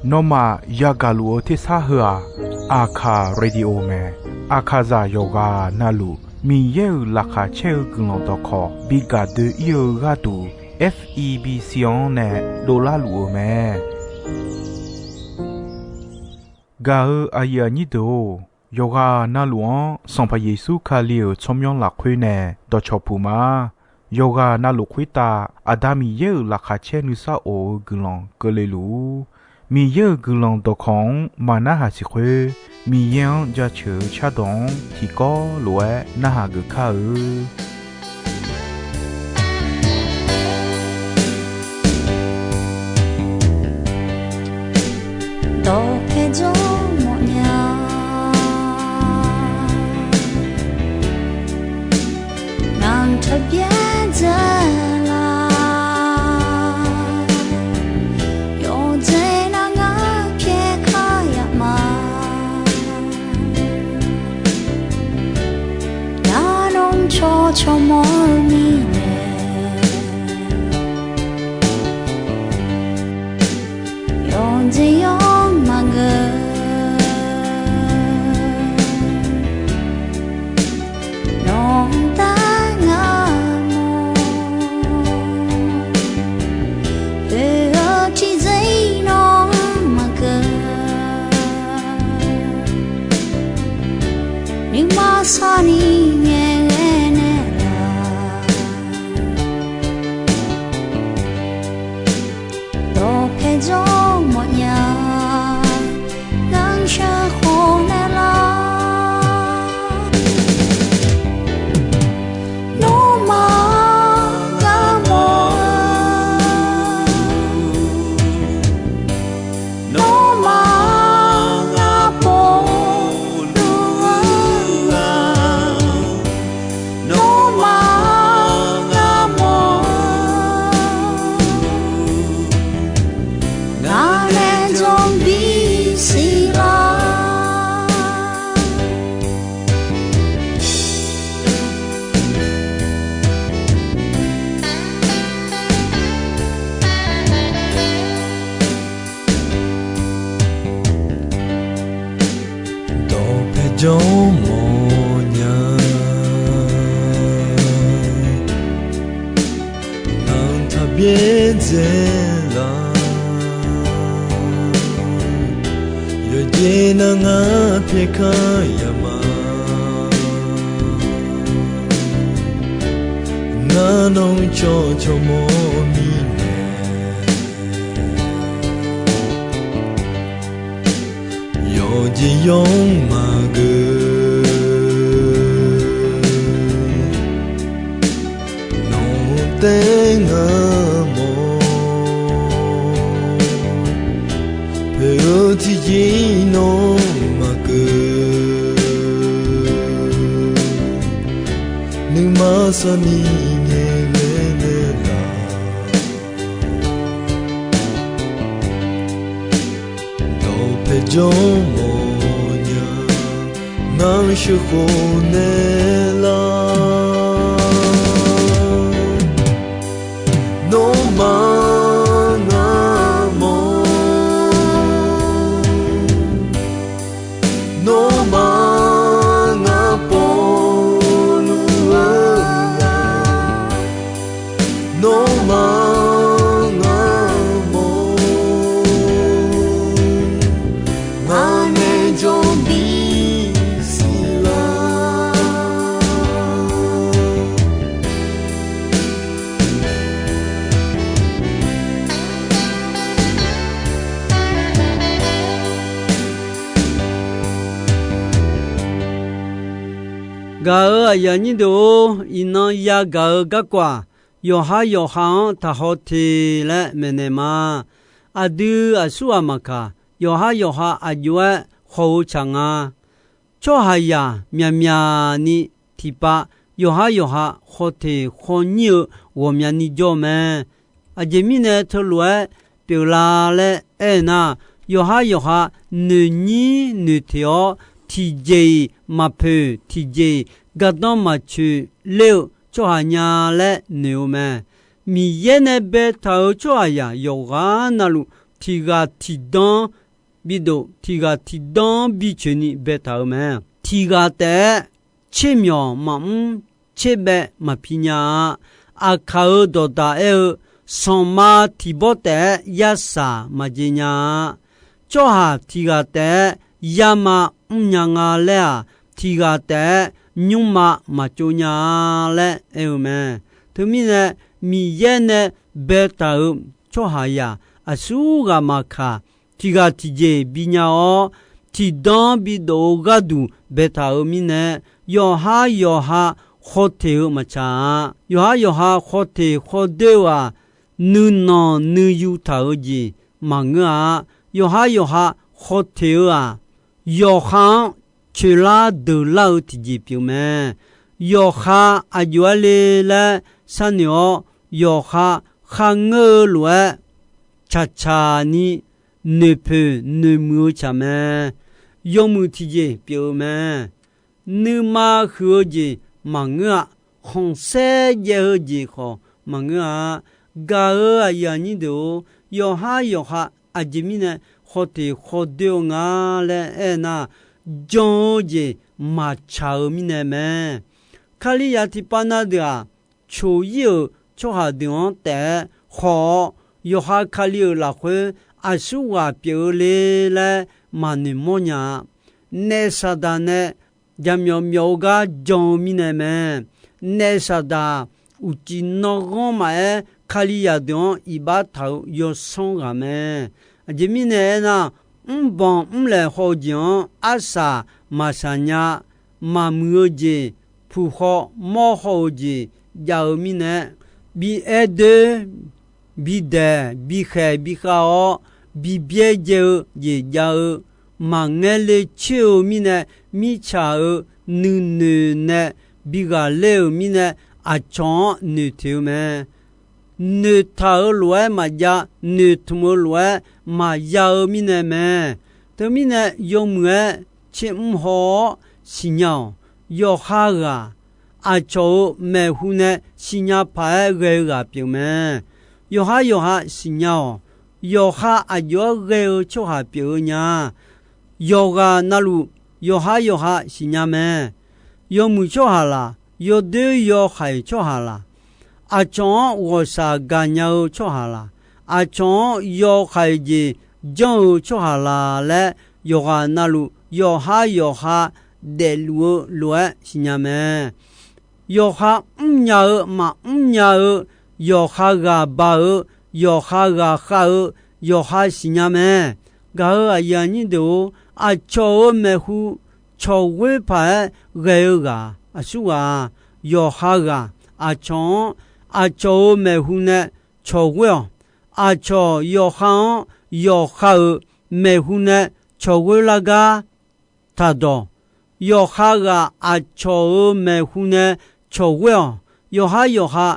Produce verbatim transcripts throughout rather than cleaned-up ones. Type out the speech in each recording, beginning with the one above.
Nawmaf yagaq luf-eu tersar heu-aq, Aqkaq Radio mae. Aqkaqzaq yawqghaq navluf Miqyaer-euq laqkhaq caer-eu guiqlanq dawqkawq bi gaq doe-ir-eu gharduq, F E B C-anr nae dovlar luf-eu mae. Gaq-eu aqyuif aqnyir deuq-or, yawqghaq navluf-anr Sanqpaq Yeqsur Kali-euq tsawrmyanr lafkhoer nae dawqcawq puq ma. Yawqghaq navluf khoertav Aqda Miqyaer-euq laqkhaq caer nuisar of-eu guiqlanq keuvle luf-ur. Miqyaer-euq guiqlanq dawqkawq-anr maqnarhaq siq khoer, Miqyaer-anr jaceuq-eu cardawq-anr tiqkawv lof-aer narhaq geuf kar-eu. Dawqpae jawr mawfnya, ngaq-anr taqbyaer dzae la. Yawqjeq nav ngar pyaer kar yaf ma. Ngar nawr cawv cawv mawr-eu mirnae, yawqjeq yawr maqgeur. Nawq-anr dar ngar mawr, oe-eu tiqjeq-iq nawq-anr maqgeur. Nuima sarni ngaeqghae nae laf, dawqpae jawr mawfnya, ngar sheuqkhof naeqlaf. Nawmaf ngar mawr-eu, nawmaf ngar pov luf-eu, nawmaf ngar mawr-eu, ngaq nae jawr bisiq lar. Dawqpae jawr mawfnya, ngaq-anr taqbyaer dzae la. Yawqjeq nav ngar pyaer kar yaf ma. Ngar nawr cawv cawv mawr mirnae, yawqjeq yawr maqgeur. Nawq-anr taef ngar mawr, poeq-eu tiqjeq-iq nawq maqgeur. Nuima sarni ngaeqghae nae laf, dawqpae jawr mawfnya, ngar sheuqkhof naeqlaf. Nawmaf ngar mawr, nawmaf ngar pov luf-eu, nawmaf ngar mawr-eu, ngaq nae jawr bisiq lar. Gaq-eu aqyuif aqnyir deuq-or, iqnan yagaq-eu garkawv-aq, yawqhar yawqha-anr taqhaw te laer maeqnaeq ma. Aqdui aqsur ghaq maqkaq, yawqhar yawqha aqjox-aer haw-eu tsaq nga. Tsawrhaqzaq myaqmyaq ni tiqpav yawqhar yawqha khawteq khawnyir-eu ghawqmyani jawr-eu mae. Aqjeq mirnae teulof-aer pyeuflar laer aer-eu nar, yawqhar yawqha noeqnyir noeqteq-awr, tiqjeq-iq maqpoeq, tiqjeq-iq gardanr maqtsoeq ler-eu tsawrhaq nya laer noeq-eu mae. Miqyaer nae baetaq-euq tsawrhaqzaq yawqghaq navluf, tiq ghaq tiq dan-anr bidof, tiq ghaq tiq dan-anr bicoeq ni baetaq-euq mae. Tiq ghaq taef-aer tser myawq maqmr, tser baev maqpi nya-a. Aqkaq-euq dawqdaq aer-eu, sanqma tiq bawr taef-aer yarsaq maqjeq nya-a. Tsawrhaq tiq ghaq taef-aer yama mrnya nga laer-aq, tiq ghaq taef-aer nymrma maqtsov nya-a laer aer-eu mae. Teumirnae, Miqyaer nae baetaq-euq tsawrhaqzaq aqsurghaq maqkaq, tiq ghaq tiqjeq binya-awr, tiqdan-anr bidof-eu gharduq baetaq-euq mirnae, yawqhar yawqha khawf teq-eu maqtsaq-a. Yawqhar yawqha khawf teq khawf doer-eu-aq, nuinanq nuiyu taq-eu jeq maqngeur-a. Yawqhar yawqha khawf teq-eu-aq, yawqha-anr coeqlar deuqlar-eu tiqjeq pyeuf mae. Yawqha aqjox-aer le laer sharnoeq-awr, yawqha kharngeur-eu lof-aer caqcaq ni noeqpoeq noeqmuiq-eu tsaq mae. Yawmuiq tiqjeq pyeuf-eu mae. Nuima huiq-eu jeq maqngeur-a. Khanqsaer jaev-eu jeq khawf maqngeur-a. Gaq-euq aqyuif aqnyir deuq-or, yawqhar yawqha aqjeq mirnae khawf teq khawf doer-eu nga laer aernar, jan-eu jeq maqtsaq-eu mirnae mae. Kalizaq tiqpav na deuq-aq, coq-ir-euq tsawrhaq deuq-anr taef-aer khawf-awr, yawqha Kali-euq lafkhoer aqsurghaq pyeuf-eu le laer maqnoeq mawrnya-a. Naef Saqdaq nae jaqmyawf myawf-eu gar jan-eu mirnae mae. Naef Saqdaq uqcif nanghanr maqaer, Kalizaq deuq-anr iqbax taq-eu yawsanr ghaq mae. Aqjeq mirnae aernar, mrbanq mrlaeq haw-eu jeq-anr arsaq maqsaq nya. Maqmuiq-eu jeq, puq haw mawr haw-eu jeq jav-eu mirnae, bi aer doer, bi daeq, bi khaeq, bi khav-awr, bi byaerdzae-eu jeq jav-eu, maqngaer le coer-eu mirnae, mirtsaq-euq nuinoeq nae bi ghaqler-euq mirnae, aqcawq-anr noeqteq-eu mae. Noeqtaq-euq lof-aer maqjav, noeqtmq-eu lof-aer maqya-eu mirnae mae. Teumirnae yawmuiq-aer tsermr haw-awr siqnya-awq. Yawqha ghaq aqcawq-euq maeqhu nae siqnya paq-aer ghae-eu ghaq pyeuf mae. Yawqhar yawqha siqnya-awq. Yawqha aqjox-aer ghae-eu tsawrhaq pyeuf-eu nya. Yawqghaq navluf yawqhar yawqha siqnya mae. Yawmuiq tsawrhaq laq, yawdoer yawhaiq tsawrhaq laq, aqcawq-anr ghawqshaq gaqnya-eu tsawrhaq laq, aqcawq-anr yawhaiq jeq janr-eu tsawrhaq laq laer, yawqghaq navluf yawqhar yawqha daefluf-eu lof-aer siqnya mae. Yawqha mrnya-eu maqmr nya-eu, yawqha ghaq baq-eu, yawqha ghaq khav-eu, yawqha siqnya mae. Gaq-euq aqyuif aqnyir deuq-or, aqcawq-euq maeqhu cawqghoer paq-aer ghae-eu ghaq aqsurghaq-a. Yawqha ghaq aqcawq-anr aqcawq-euq maeqhu nae cawqghoer-awq. Aqcawq yawqha-anr yawqha-euq maeqhu nae cawqghoer lar gar taqdawq. Yawqha ghaq aqcawq-euq maeqhu nae cawqghoer-awq. Yawqhar yawqha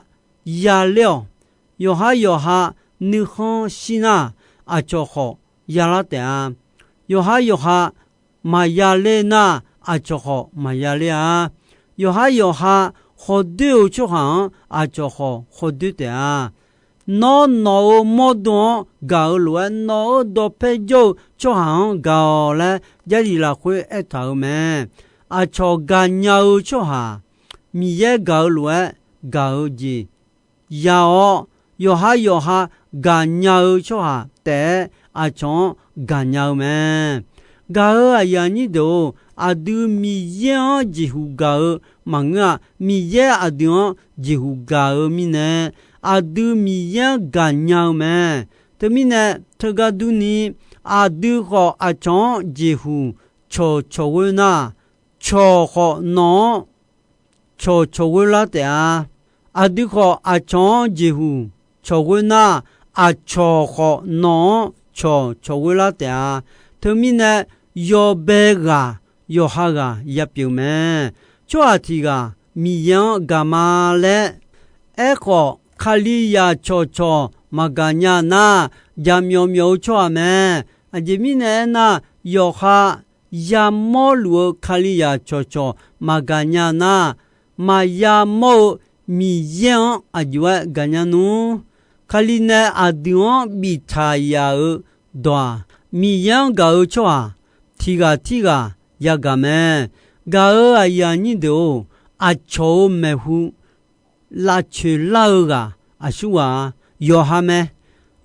yaler-awq. Yawqhar yawqha nuikhanr shir nar, aqcawq khawf yalar taef-a. Yawqhar yawqha maqya ler nar, aqcawq khawf maqya ler-a. Yawqhar yawqha khawf doer-eu tsawrhaq-anr, aqcawq khawf khawf doer taef-a. Nawr nawq-euq mawrdo-anr gaq-eu lof-aer, nawq-euq dawqpae jawr-eu tsawrhaq-anr gaq-awq laer, Jarlif lafkhoer aertaq-euq mae. Aqcawq gaqnya-eu tsawrhaq, Miqyaer gaq-eu lof-aer gaq-eu jeq ya-awr, yawqhar yawqha gaqnya-eu tsawrhaq taef-aer aqcawq-anr gaqnya-eu mae. Gaq-euq aqyuif aqnyir deuq-or, aqdui Miqyaer-anr jeqhuq gaq-eu maqngeur-a. Miqyaer aqdui-anr jeqhuq gaq-eu mirnae, aqdui Miqyaer-anr gaqnya-eu mae. Teumirnae, teugar durni, aqdui khawf aqcawq-anr jeqhuq cawqcawq ghoer nar, cawq khawf nawq-anr cawqcawq ghoer lar taef-a. Aqdui khawf aqcawq-anr jeqhuq cawq ghoer nar, aqcawq khawf nawq-anr cawqcawq ghoer lar taef-a. Teumirnae, yawbae ghaq yawqha ghaq ya pyeuf mae. Tsawrhaq tiq ghaq Miqyaer-anr gaq ma laer aerkhawf, Kalizaq cawqcawq maqgaq nya nar, jaqmyawf myawf-eu tsawrhaq mae. Aqjeq mirnae aernar, yawqha yamawr luf-eu Kalizaq cawqcawq maqgaq nya nar, maqya mawr-eu Miqyaer-anr aqjox-aer gaqnya nmr. Kali nae aqdui-anr biftaq yaf-euq dawq-aq, Miqyaer-anr gaq-eu tsawrhaq tiq ghaq tirghaq yagaq mae. Gaq-euq aqyuif aqnyir deuq-or, aqcawq-euq maeqhu lavcoeq lar-eu ghaq aqsurghaq-a, yawqha mae.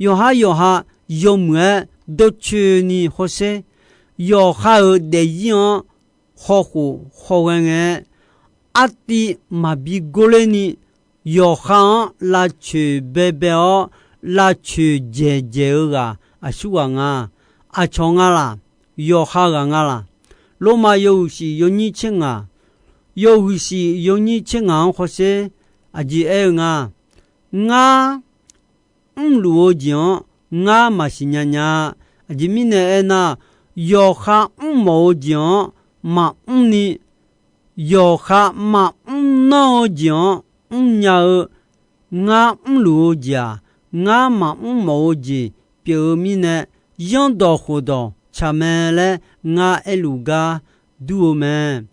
Yawqha yawqha yawmuiq-aer dawrcoeni hawsher. Yawqha-euq daefzir-anr hawkhof hawghae ngae-aer, artiv maqbi gorler ni, yawqha-anr lavcoeq baebae-awr, lavcoeq dzaeqdzaeq-eu ghaq aqsurghaq nga. Aqcawq nga laq? Yawqha ghaq nga laq? Lormav yawhuiq shif yawnyir tser ngaq, yawhuiq shif yawnyir tser ngaq-anr hawsher. Aqjeq aer-eu nga, ngar mrluf-eu jeq-anr ngar maqsiq nya nya. Aqjeq mirnae aernar, yawqha mrmawf-eu jeq-anr maqmr ni, yawqha maqmr nanr-eu jeq-anr mrnya-eu, ngar mrluf-eu jeq-aq, ngar maqmr mawf-eu jeq pyeuf-eu mirnae, yanrdawq khofdawq tsaq mae laer ngar aerluf gar dur-eu mae.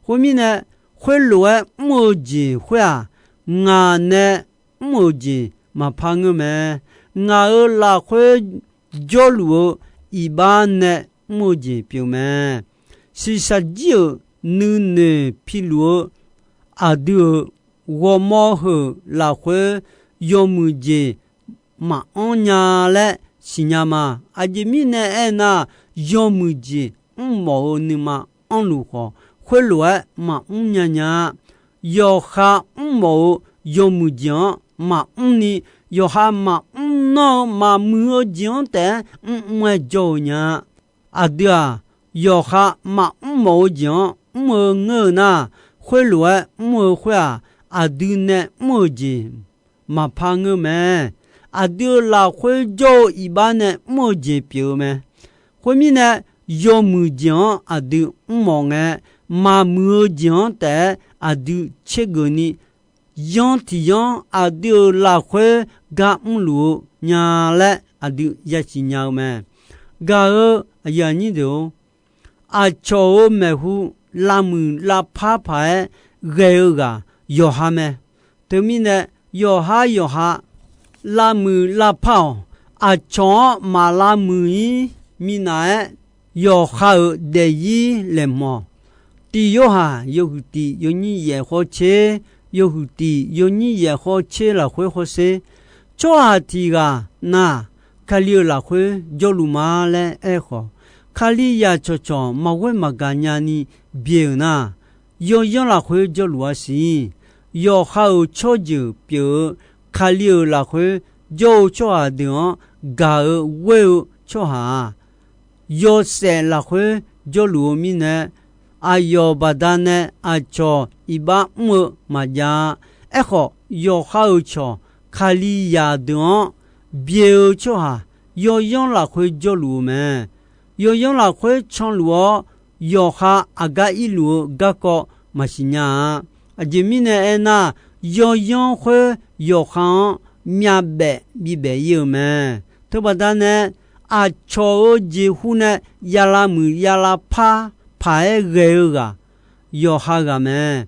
Khoermirnae, khoerlof-aer mr-eu jeq khoer-aq, ngaq nae mr-euq jeq maqpar ngeur mae. Ngaq-euq lafkhoer jawrluf-eu iqbax nae mr-eu jeq pyeuf mae. Shiqshaq jir-euq nuinoeq piluf-eu aqdui-euq ghawrmawr heu lafkhoer yawmuiq jeq maqanr nya laer siqnya ma. Aqjeq mirnae aernar, yawmuiq jeq mrmawf-eu nuima anrluf khawf, khoerlof-aer maqmr nya nya-a. Yawqha mrmawf-eu yawmuiq jeq-anr maqmr ni, yawqha maqmr nanr-eu maqmuiq-eu jeq-anr taef-aer mrmr-aer jawr-eu nya-a. Aqdui-aq, yawqha maqmr mawf-eu jeq-anr mr-eu ngeur-eu nar, khoerlof-aer mr-eu khoer-aq, aqdui nae mr-euq jeq maqpar ngeur mae. Aqdui-euq lafkhoer jawr-eu iqbax nae mr-eu jeq pyeuf-eu mae. Khoermirnae, yawmuiq jeq-anr aqdui mrmawf ngae, maqmuiq-eu jeq-anr taef-aer aqdui tsergeuf ni, yanr tiq yanr aqdui-euq lafkhoer gar mrluf-eu nya laer aqdui yasiq nya-eu mae. Gaq-euq aqyuif aqnyir deuq-or, aqcawq-euq maeqhu lavmuiq lavpar paq-aer ghae-eu ghaq yawqha mae. Teumirnae, yawqha yawqha lavmuiq lavpar-awq. Aqcawq-anr maq lavmuiq-ir minav-aer, yawqha-euq daefzir laeqhmq-awq. Tiq Yorhaq yawhuiq tiq yawnyir yaef khawr tser, yawhuiq tiq yawnyir yaef khawr tser lafkhoer hawsher. Tsawrhaq tiq ghaq nar, Kali-euq lafkhoer jawrluf ma laer aerkhawf, Kalizaq cawqcawq maqghoer maqgaq nyani byae-euq nar, yawyanr lafkhoer jawrluf-a siq. Yawqha-euq tsawrjeuq pyeuf-eu Kali-euq lafkhoer jawr-eu tsawrhaq deuq-anr gaq-eu ghoer-eu tsawrhaq-aq, yawshaef lafkhoer jawrluf-eu mirnae, aqyawf baqdanae aqcawq iqbax mr-eu maqjav-a. Aerkhawf, yawqha-euq cawq Kalizaq deuq-anr byae-eu tsawrhaq yawyanr lafkhoer jawrluf-eu mae. Yawyanr lafkhoer canluf-awr, yawqha aqgar irluf-eu garkawv maqsiq nya-a. Aqjeq mirnae aernar, yawyanr khoer yawqha-anr myavbaef bibaef ir-eu mae. Teubaqda nae, aqcawq-euq jeqhu nae yavlav muiq yavlav par paq-aer ghae-eu ghaq, yawqha ghaq mae.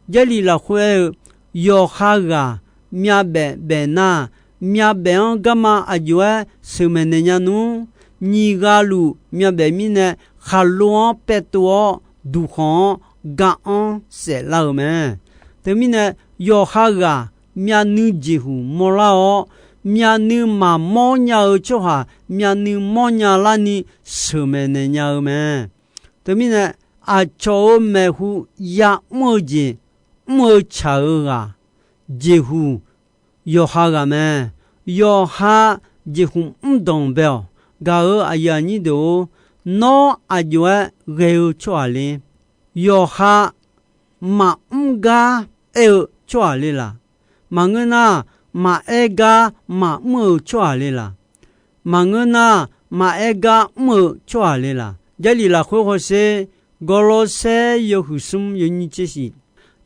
Jarlif lafkhoer aer-eu, yawqha ghaq myavbaef baef nar, myavbaef-anr garma aqjox-aer sheuqmaeq naeq nya nmr. Nyiq ghaq luf myavbaef mirnae, khaqlo-anr paev tov-awr, duqkhanq-anr ga-anr saeflar-euq mae. Teumirnae, yawqha ghaq myavnuiv jeqhuq mawrlar-awr, myavnuiv maqmawr nya-eu tsawrhaq myavnuiv mawrnya larni sheuqmaeq naeq nya-eu mae. Teumirnae, aqcawq-euq maeqhu ya'mr-eu jeq mr-eu tsaq-eu ghaq, jeqhuq yawqha ghaq mae. Yawqha jeqhuq mr danq bae-awq. Gaq-euq aqyuif aqnyir deuq-or, nawr aqjox-aer ghae-eu tsawrhaq le? Yawqha maqmr gar aer-eu tsawrhaq le laq? Maqngeur nar, maqaer gar maqmr-euq tsawrhaq le laq? Maqngeur nar, maqaer gar mr-eu tsawrhaq le laq? Jarlif lafkhoer hawsher. Gawrlawrsaer yawhuiq smr yawnyir tser shif,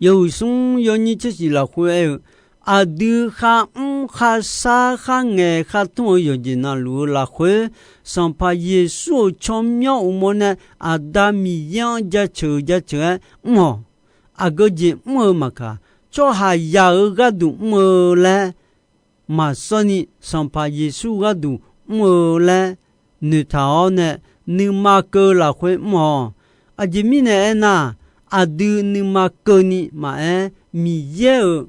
yawhuiq smr yawnyir tser shif lafkhoer aer-eu, aqdui kharmr kharshar kharngaeq khartmr-eu yawqjeq navluf-eu lafkhoer, Sanqpaq Yeqsur-euq tsawrmyanr uqmov nae Aqda Miqyaer-anr jaceuq jaceuq-aer mr-awq. Aqgeu jeq mr-eu maqkaq, tsawrhaqzaq-euq gharduq mr-eu laer maqsawr ni, Sanqpaq Yeqsur gharduq mr-eu laer noeqtaq-awr nae, nuima keuv lafkhoer mr-awq. Aqjeq mirnae aernar, aqdui nuima keuvni maqaer, Miqyaer-euq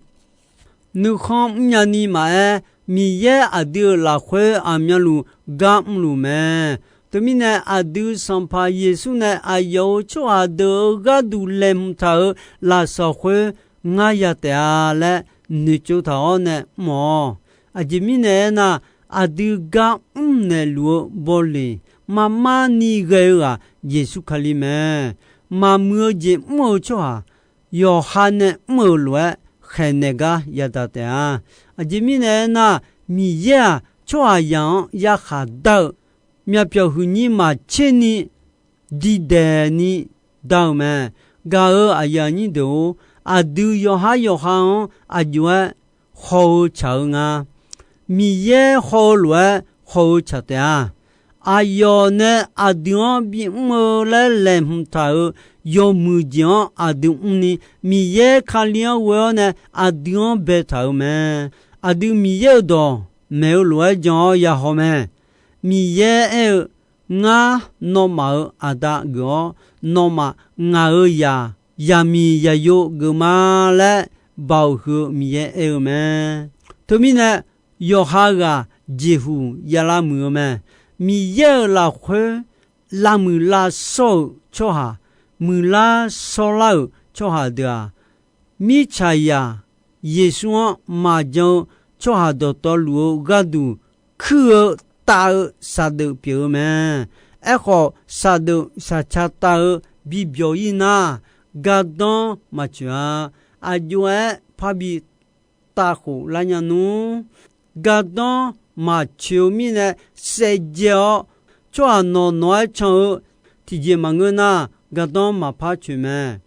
nuikhanr mrnya ni maqaer, Miqyaer aqdui-euq lafkhoer aqmyanluf gar mrluf mae. Teumirnae, aqdui Sanqpaq Yeqsur nae aqyawf-euq tsawrhaq deuq-euq gharduq laeqhmq taq-euq lafsawq khoer ngar ya taef-a laer noeqtsov taq-awr nae mr-awq. Aqjeq mirnae aernar, aqdui gar mrnaeq luf-eu bawleq marmar ni ghae-eu ghaq Yeqsur Kali mae. Maqmuiq-eu jeq mr-eu tsawrhaq, yawqha nae mr-euq lof-aer khaeqnaeq gar yadaq taef-a. Aqjeq mirnae aernar, Miqyaer-aq, tsawrhaqzaq-anr yarkhaq dar-eu myavpyawq huiqnyir maqtser ni diqdaeq ni dar-eu mae. Gaq-euq aqyuif aqnyir deuq-or, aqdui yawqhar yawqha-anr aqjox-aer haw-eu tsaq-eu nga. Miqyaer haw-eu lof-aer haw-eu tsaq taef-a. Aqyawf nae aqdui-anr bimr-eu laer laeqhmq taq-euq yawmuiq jeq-anr aqdui mrni, Miqyaer Kali-anr ghoe-awr nae aqdui-anr baetaq-euq mae. Aqdui Miqyaer-euq dawq maeq-eu lof-aer jan-awr yahaw mae. Miqyaer aer-eu, Ngar, nawmaf-euq Aqda geuf-awr, nawmaf ngaq-euq zaq, zaqmiq zaqyo geuf ma laer, Baoq huiq-eu Miqyaer aer-eu mae. Teumirnae, yawqha ghaq jeqhuq ya lavmuiq-eu mae. Miqyaer-euq lafkhoer lavmuiq lavshawr-euq tsawrhaq, muiqlar shawrlar-euq tsawrhaq deuq-aq, mirtsaqzaq Yeqsur-anr maqjan-eu tsawrhaq dawqtawvluf-eu gharduq kuir-eu tav-eu saqdeuf pyeuf-eu mae. Aerkhawf, saqdeuf saqca tav-eu bibyawq-ir nar, gardanr maqtsoeq-a. Aqjox-aer parbi tavkhof lar nya nmr. Gardanr maqtsoeq-eu mirnae saevdzae-awr, tsawrhaq nawq nawq-aer can-eu tiqjeq maqngeur nar, gardanr maqpar tsoeq mae.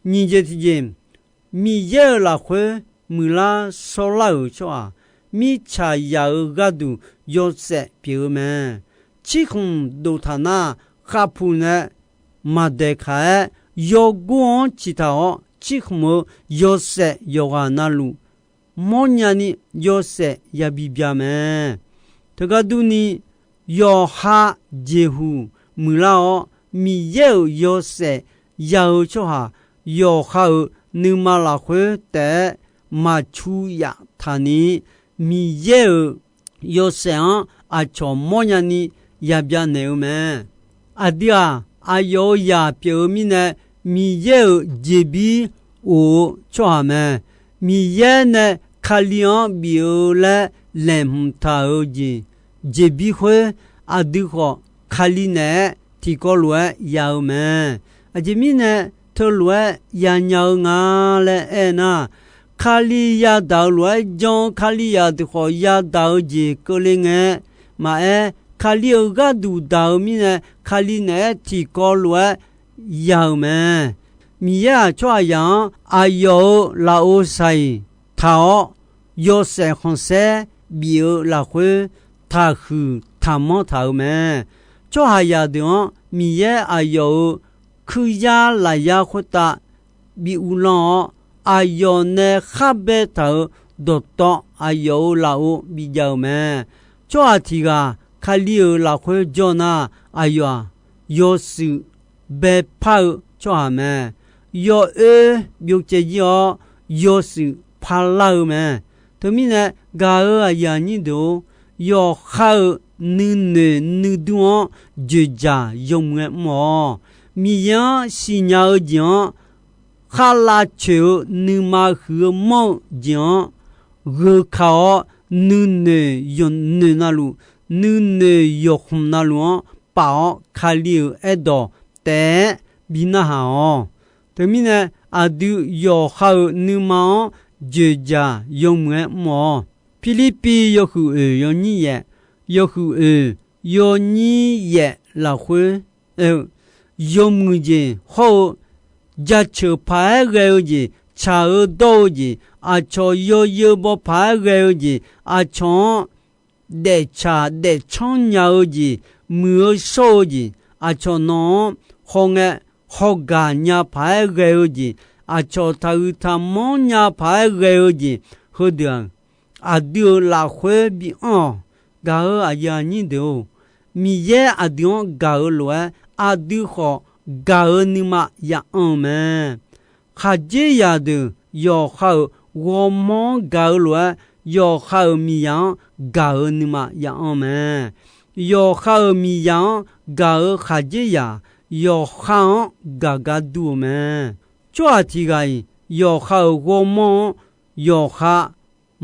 Nyiq jeq tiqjeq, Miqyaer-euq lafkhoer muiqlar shawrlar-euq tsawrhaq, mirtsaqzaq-euq gharduq yawshaef pyeuf-eu mae. Cirkhmq doftaq nar, khavpuq nae maqdaeqkaq-aer, yawgor-anr ciqtaq-awr cirkhmq-eu yawshaef yawqghaq navluf mawrnya ni yawshaef yabi bya mae. Teugar durni, yawqha jeqhuq muiqlar-awr, Miqyaer-euq yawshaef ya-eu tsawrhaq, yawqha-euq nuima lafkhoer taef-aer maqcu yaf taq ni, Miqyaer-euq yawshaef-anr aqcawq mawrnya ni yabya naeq-eu mae. Aqdui-aq, aqyawf-euq zaq pyeuf-eu mirnae, Miqyaer-euq jeqbir of-eu tsawrhaq mae. Miqyaer nae Kali-anr bif-eu laer laeqhmq taq-euq jeq, jeqbir khoer, aqdui khawf Kali naeq-aer tiqkawv lof-aer ya-eu mae. Aqjeq mirnae teulof-aer yanya-eu nga laer aernar, Kali yadaq-eu lof-aer jan-eu Kalizaq deuq khawf yadaq-eu jeq keuvle ngae maqaer, Kali-euq gharduq daq-eu mirnae, Kali naeq-aer tiqkawv lof-aer ya-euq mae. Miqyaer-aq, tsawrhaqzaq-anr aqyawf-euq lafov saq-iq taq-awr, yawshaef khanqsaer bif-eu lafkhoer taqhuiq taqmanr taq-euq mae. Tsawrhaqzaq deuq-anr Miqyaer aqyawf-euq kuiryar lafyar khoertav bi uvlanr-awr, aqyawf nae khar baetaq-euq dawqtawv aqyawf-euq lafov bijav-euq mae. Tsawrhaq tiq ghaq Kali-euq lafkhoer jawr nar, aqyawf-aq, yawshuif baepar-eu tsawrhaq mae. Yawoer byovcaev jir-awr, yawshuif parlar-eu mae. Teumirnae, gaq-euq aqyuif aqnyir deuq-or, yawqha-euq nuinoeq nuidur-anr dzoeqdzaq yawmuiq-aer mr-awq. Miqyaer-anr siqnya-eu jeq-anr, kharlav coeq-eu nuima huiq-eu manr-eu jeq-anr, gheu ka-awr nuinoeq yawqnoeq navluf, nuinoeq yawqkhmq navluf-anr paf-awr Kali-euq aerdawq taef-aer bi narhaq-awq. Teumirnae, aqdui yawqha-euq nuima-anr dzoeqdzaq yawmuiq-aer mr-awq. Pirlirpiv yawhuiq oeq yawnyir yaef, yawhuiq oeq yawnyir yaef lafkhoer aer-eu, yawmuiq jeq hawr-eu, jaceuq paq-aer ghae-eu jeq, tsaq-eu dawr-eu jeq, aqcawq yawzeu baw paq-aer ghae-eu jeq, aqcawq-anr daeftsaq daefcanr nya-eu jeq, muiq-eu shawr-eu jeq, aqcawq nawq-anr hawngae hawgaq nya paq-aer ghae-eu jeq, aqcawq taqhuiq taqmanr nya paq-aer ghae-eu jeq heudeuq-aq, aqdui-euq lafkhoer bianr-awq. Gaq-euq aqyuif aqnyir deuq-or, Miqyaer aqdui-anr gaq-eu lof-aer, aqdui khawf gaq-eu nuima ya'anr-eu mae. Khaqdzerzaq deuq yawqha-euq ghawrmawr-anr gaq-eu lof-aer, yawqha-euq miqzaq-anr gaq-eu nuima ya'anr mae. Yawqha-euq miqzaq-anr gaq-eu khaqdzerzaq, yawqha-anr gaq gar dur-eu mae. Tsawrhaq tiq ghaq-iq yawqha-euq ghawrmawr-anr yawqha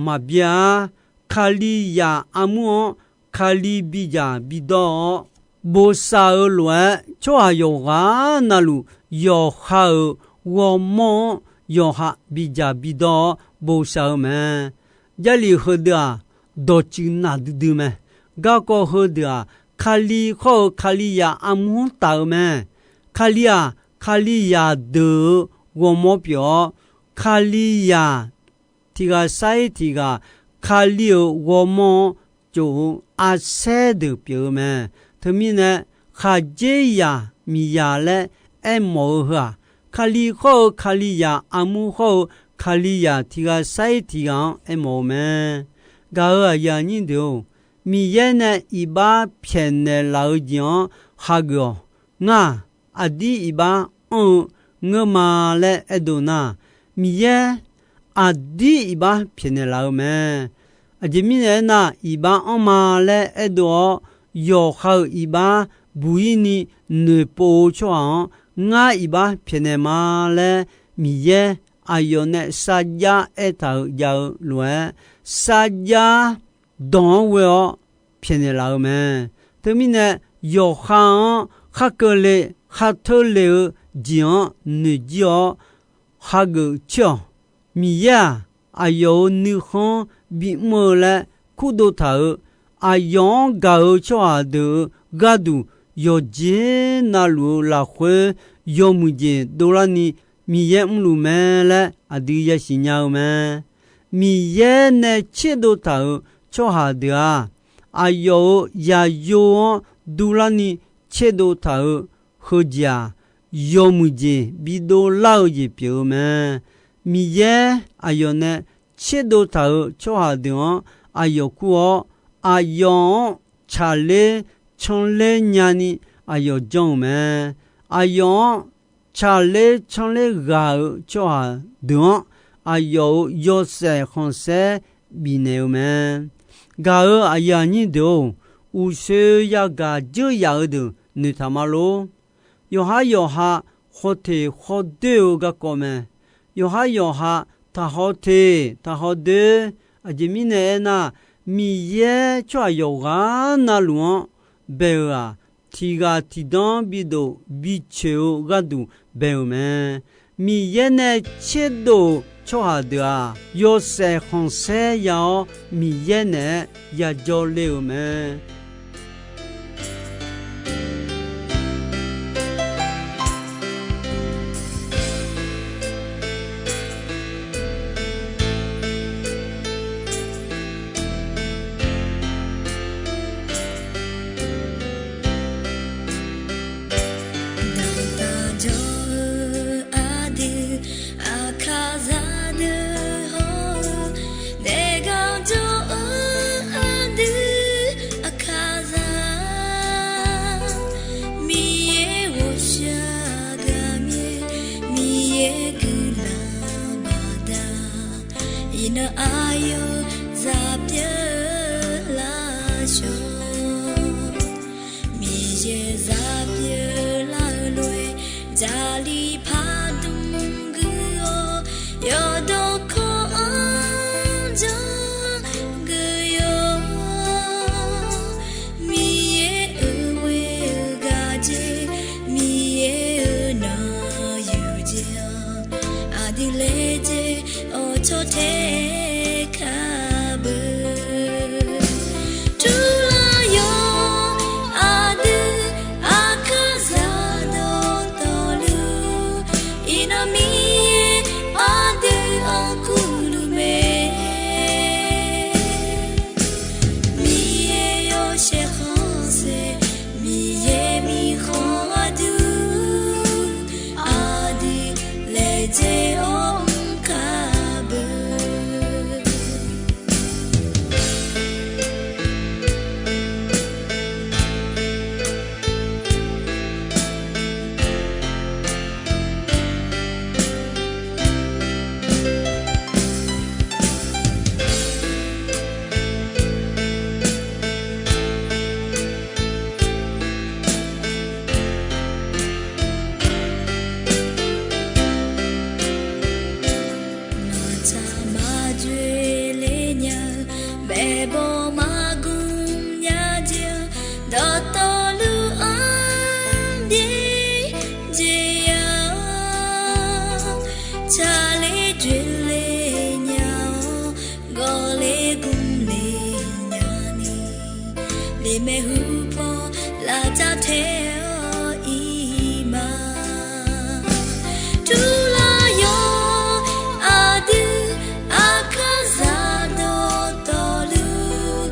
maqbyav-ar. Kalizaq armur-anr Kali bidzaq bidawr-awr, bosav-eu lof-aer, tsawrhaq yawqghaq navluf yawqha-euq ghawrmawr-anr yawqha bidzaq bidawr-awr bosav-eu mae. Jarlif heudeuq-aq, dawqtsuif naqdui dui mae. Garkawv heudeuq-aq, Kali khawr-eu Kalizaq armur-anr taf-eu mae. Kali-aq, Kalizaq deuq-euq ghawrmawr pyeuf-awr, Kalizaq tiq ghaq sar-ir tiq ghaq Kali-euq ghawrmawr-anr tsof-eu arsaer deuq pyeuf-eu mae. Teumirnae, khaqdzerzaq miqzaq laer aermawf-eu heu-aq, Kali khawr-eu Kalizaq armur khawr-eu Kalizaq tiq ghaq sar-ir tiq ghaq-anr aermawf-eu mae. Gaq-euq aqyuif aqnyir deuq-or, Miqyaer nae iqbax pyaeqnaeq laf-eu jeq-anr hageuf-awq. Ngar-aq, aqdir iqbax anr-eu ngeur ma laer aerdov nar, Miqyaer aqdir iqbax pyaeqnaeq laf-eu mae. Aqjeq mirnae aernar, iqbax anr ma laer aerdov-awr, yawqha-euq iqbax buq-ir ni noeqpov-eu tsawrhaq-anr, ngar iqbax pyaeqnaeq ma laer Miqyaer aqyawf nae sarjax aertaq-euq jav-eu lof-aer, sarjax dawq-anr ghoe-awr pyaeqnaeq laf-eu mae. Teumirnae, yawqha-anr khar keuvle khar teurle-eu jeq-anr noeqjir-awr hageuf coer-awq. Miqyaer-aq, aqyawf-euq nuikhanr bimr-eu laer kurdov taq-euq, aqyawf-anr gaq-eu tsawrhaq deuq-euq gharduq yawqjeq navluf-eu lafkhoer yawmuiq jeq dovlarni Miqyaer mrluf mae laer aqdui yasiq nya-eu mae. Miqyaer nae tserdov taq-euq tsawrhaq deuq-aq, aqyawf-euq yaqyo-anr durlarni tserdov taq-euq heujeq-aq, yawmuiq jeq bidov lar-eu jeq pyeuf-eu mae. Miqyaer aqyawf nae tserdov taq-euq tsawrhaq deuq-anr aqyawf kur-awr, aqyawf-anr tsaqler canler nyani aqyawf janr-euq mae. Aqyawf-anr tsaqler canler ghaq-euq tsawrhaq deuq-anr, aqyawf-euq yawshaef khanqsaer bifnaeq-eu mae. Gaq-euq aqyuif aqnyir deuq-or, uqshoe yagaq dzeur yaf-eu deuq noeqtaq ma lor. Yawqhar yawqha khawteq khawdoer-eu garkawv mae. Yawqhar yawqha taqhaw teq taqhaw doer. Aqjeq mirnae aernar, Miqyaer tsawrhaq yawqghaq navluf-anr bae-eu-aq, tiq ghaq tiq danr bidov bicoeq-eu gharduq bae-euq mae. Miqyaer nae tserdov-euq tsawrhaq deuq-aq, yawshaef khanqsaer ya-awr, Miqyaer naeq-aer yajawr ler-euq mae. Dantaq jawr-eu aqdui, aqkaqzaq deuq hawr-eu, naeq gaq jawr-eu aqdui, aqkaqzaq, Miqyaer ghawqshaq gaqmyaer, Miqyaer guiqlanq baqda, iqnan aqyawf zaq pyeuf-eu lafshawr. Miqyaer zaq pyeuf lar-eu lof-aer, Jarlif pardmq guiq-awr, yawqdawq kawv-anr janrgui yawr. Miqyaer-euq ghoer-eu gaq jeq, Miqyaer-euq nanq yuq jeq-anr, aqdui laejae-awr cawtae kar beu. Turlar yawr aqdui, aqkaqzaq dawqtawvluf, Maeqhu paw lavcav tae-awr iq ma. Turlar yawq aqdui aqkar zaq dawqtawvluf,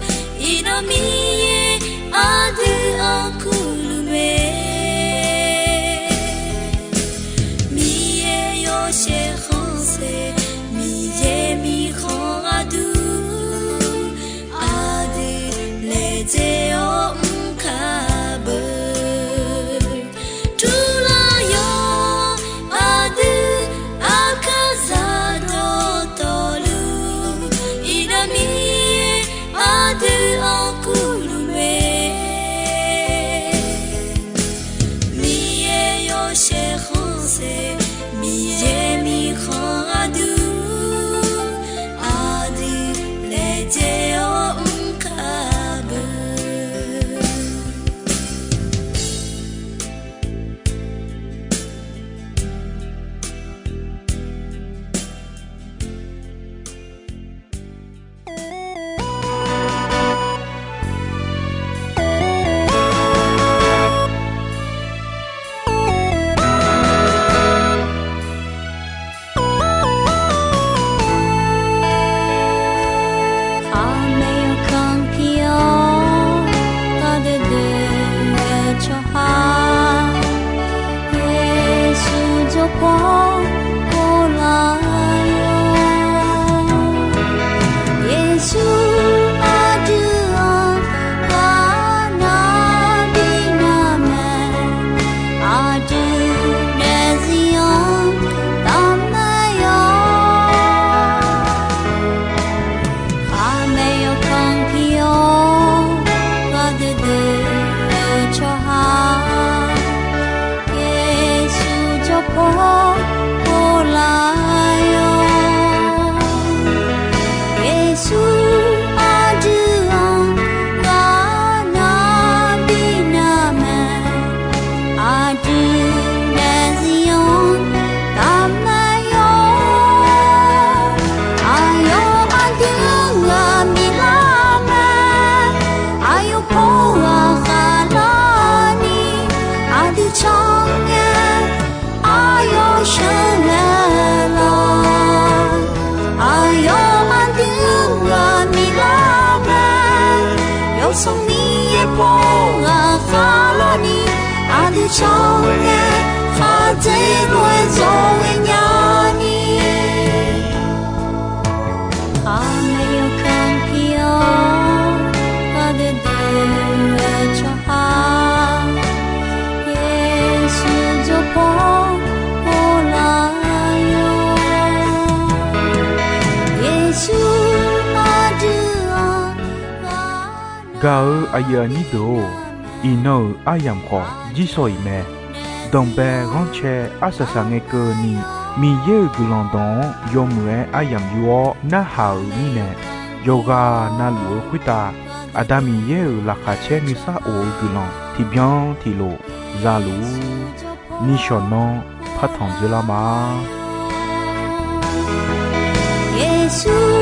iqnan Miqyaer aqdui-anr kurluf mae. Miqyaer yawshaef khanqsaer, Miqyaer mirkhanq gharduq, aqdui laejae-awr mr kar beu. Turlar yawq aqdui aqkar zaq dawqtawvluf, iqnan Miqyaer aqdui-anr kurluf mae. Miqyaer yawshaef khanqsaer, Miqyaer mirkhanq gharduq, aqdui laejae-awr mr kar beu. Aqmaeq yawkaq pir-awr, gardeuv deuv-eu tsawrhaq, Yeqsur jawrpaw pov laf-awr, Yeqsur aqdui-anr ghaq nar bi nar mae, aqdui daefzir-anr taqmaeq yawq. Aqmaeq yawkaq pir-awr, gardeuv deuv-eu tsawrhaq, Yeqsur jawrpaw pov laf-awr, Yeqsur aqdui-anr ghaq nar bi nar mae, aqdui daefzir-anr taqmaeq yawq. Aqyawf aqdui-anr ghaq bi lar mae, aqyawf paw ghaq khavlarni, aqdui can ngae, aqyawf sheuqghae lawq. Aqyawf aqdui-anr ghaq bi lar mae, Yawsanr Miqyaer paw ghaq khavlarni, aqdui can ngae, khaqdzerzaq-aer zawqghae nyani. Aqmaeq yawkaq pir-awr, gardeuv deuv-eu tsawrhaq, Yeqsur jawrpaw pov laf-awr, Yeqsur aqdui-anr ghaq nar. Gaq-eu aqyuif aqnyir deuq-or, iqnan-euq aryamq khawf jirsawq iq mae. Danqbae ghanrcae arsaq saq ngae keuvni, Miqyaer-euq guiqlanq dawq-anr yawmuiq-aer aryamq yur-awr narhaq-euq mirnae, yawqghaq navluf-eu khoertav Aqda Miqyaer-euq laqkhaq caer nuisar of-eu guiqlanq tiqbyan tiqlof za luf-ur. Nishawq nanr partanq dzoerlar ma. Yeqsur